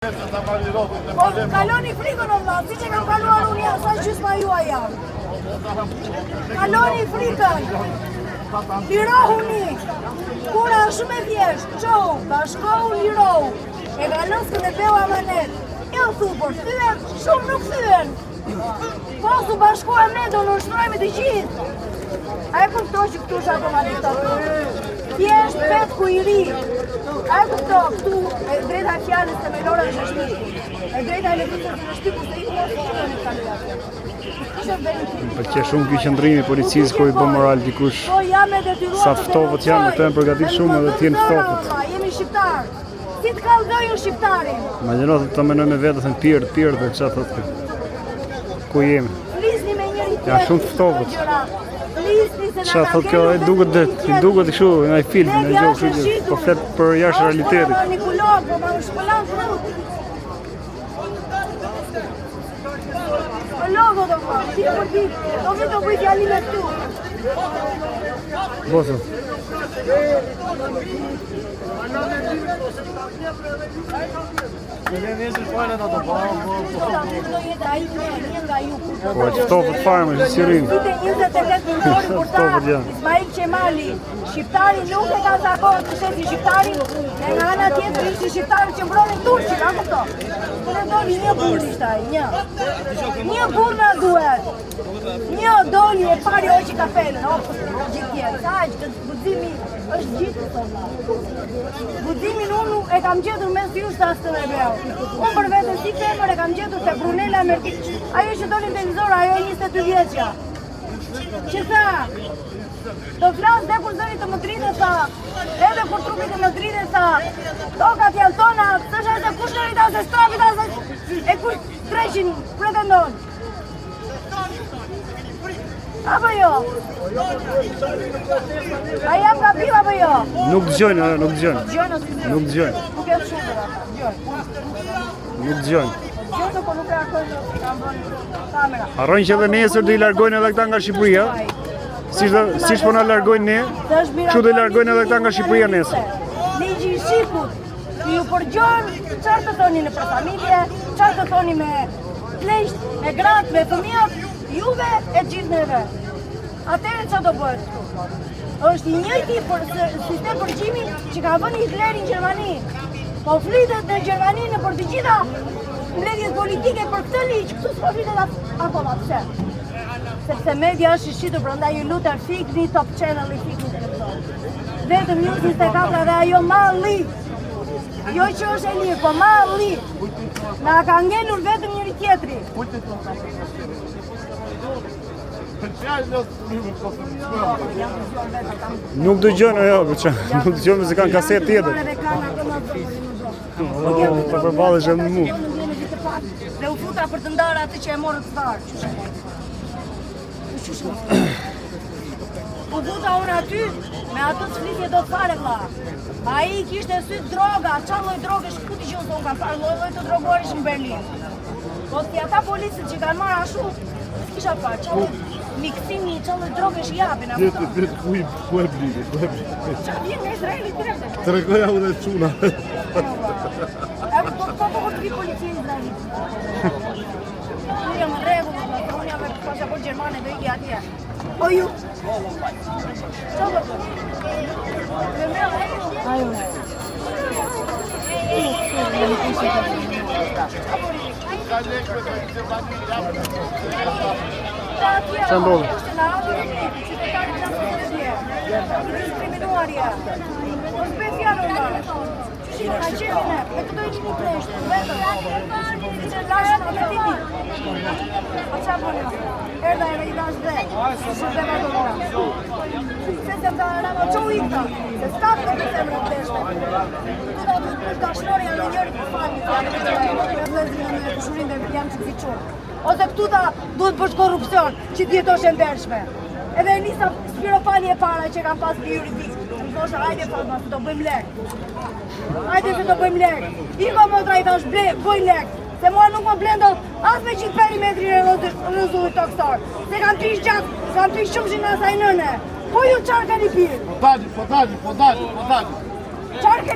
Po kaloni frikën o vlla, siç e kam kaluar unë jam, sa gjysma juaj jam. Kaloni frikën. Lirohuni. Puna është shumë e thjeshtë. Çohu, bashkohu, lirohu. E ka lënë Skënderbeu amanet. Jo thu, por thyen, shumë nuk thyen. Po s'u bashkuam ne, do nënshtrohemi të gjithë. A e kupto që këtu është akoma diktaturë? Thjesht petku i ri. A e kupto këtu e drejta e fjalës themelore është e shtypur. E drejta e lëvizjes është e shtypur se ju mos të keni kaluar. Më pëlqen shumë ky qëndrimi i policisë kur i bën moral dikush. Po jam e detyruar. Sa ftohët janë, ata janë përgatitur shumë edhe të jenë ftohët. Jemi shqiptar. Si të kallzoj unë shqiptarin? Imagjino të menoj me vete, thënë pirë, pirë dhe ça thotë kjo. Ku jemi? Flisni me njëri tjetrin. Ja shumë të ftohët. Flisni se na Ça thotë kjo, e duket dhe, i duket kështu, në ai film, në gjë kështu që po flet për jashtë realitetit. Po manipulohen, po manipulohen këtu. Po logo do po, ti për ditë, do vi të bëj fjalime këtu. Bosu. Po, e ftohët fare më si rrinë. Vite 28 nëntori kur tha Ftohët janë. Ismail Qemali, shqiptari nuk e ka zakon të shesi shqiptarin, e nga ana tjetër ishin shqiptarët që mbronin turqit, a kupto? Po ne doli një burr ishte ai, një. Një burr na duhet. Një doli e pari hoqi kapelën, hop, gjithë tjerë. Kaq, guximi është gjithë këto vlla. Guximin unë e kam gjetur mes jush tha Skënderbeu. Unë për vete si femër e kam gjetur te Brunella Merti. Ajo që doli në televizor, ajo 22 vjeçja. Që tha, do flas dhe kur zëri të më dridhet, tha, edhe kur trupi të më dridhet, tha, tokat janë tona, s'është as e kushërit, as e strapit, as e... E kush dreqin pretendon? Apo jo? A jam gabim apo jo? Nuk dëgjojnë, ajo, nuk dëgjojnë. Dëgjojnë ose dëgjojnë? Nuk dëgjojnë. Nuk e shumë për ata, dëgjojnë. Nuk dëgjojnë. Dëgjojnë, po nuk reagojnë, kanë vënë kamera. Harrojnë që edhe nesër do i largojnë edhe këta nga Shqipëria. Siç do siç po na largojnë ne, kështu do i largojnë edhe këta nga Shqipëria nesër. Ligji i SHIK-ut, që ju përgjon çfarë të thoni në për familje, çfarë të thoni me pleqt, me gratë, me fëmijët, juve e gjithë neve. Atëherë çfarë do bëhet këtu? Është i njëjti për sistem përgjimi që ka vënë Hitleri në Gjermani. Po flitet në Gjermani në për të gjitha mbledhjet politike për këtë ligj, këtu s'po flitet akoma pse. Sepse media është i shitur, prandaj ju lutem fikni Top Channel i fikni televizor. Vetëm News 24 dhe ajo malli. Jo që është e lirë, po malli. Na ka ngelur vetëm njëri tjetri. Nuk dëgjojnë ajo, po ça, nuk dëgjojnë se kanë kasetë tjetër. Oh, po përballesh edhe me mua. Dhe u futa për të ndarë atë që e morët zvarrë, qysh e morët. Qysh e morët. U futa unë aty, me atë s'flitje dot fare vlla. Ai kishte sy droga, ça lloj droge, ku ti gjë unë kam parë lloj lloj të droguarish në Berlin. Po si ata policët që kanë marrë ashtu, s'kisha parë, ça lloj miksimi, ça lloj droge që japin, apo Ditë, ditë, ku i, ku e blini, ku e blini. Ça vjen nga Izraeli direkt. Tregoja unë e çuna. E po po po po të vi policia e Izraelit. Unë jam në rregull, unë jam me pasaportë gjermane do iki atje. Po ju. Çfarë do bësh? Ajo. Çfarë ndodhi? Qytetari diskriminuar ja. Po s'bëj fjalë unë. Qysh i ka qenë ne? Me këto i një plesht, vetëm. Siç e lashën atë tipi. Po çfarë bëni? Erdha edhe i dash dhe. Si dhe ato gra. Se se më tha Rama, ço u ikta. Se s'ka për të zemrën pleshte. Këtu ta duhet kush dashnori janë njëri për falni, janë me vëllezërin me kushurin dhe jam që ziqur. Ose këtu ta duhet bësh korrupsion që të jetosh e ndershme. Edhe e nisa Spiropali e para që kam pas një juridik. Më thosha, hajde Fatma, se do bëjmë lek. Hajde se do bëjmë lek. Iko motra i thash, ble, bëj lek. Se mua nuk më blen dot as me gjithë perimetrin e rruzullit tokësor. Se kam pirë gjak, kam pirë qumshin e asaj nëne. Po ju çfarë keni pirë? Po dali, po dali, po dali, po dali.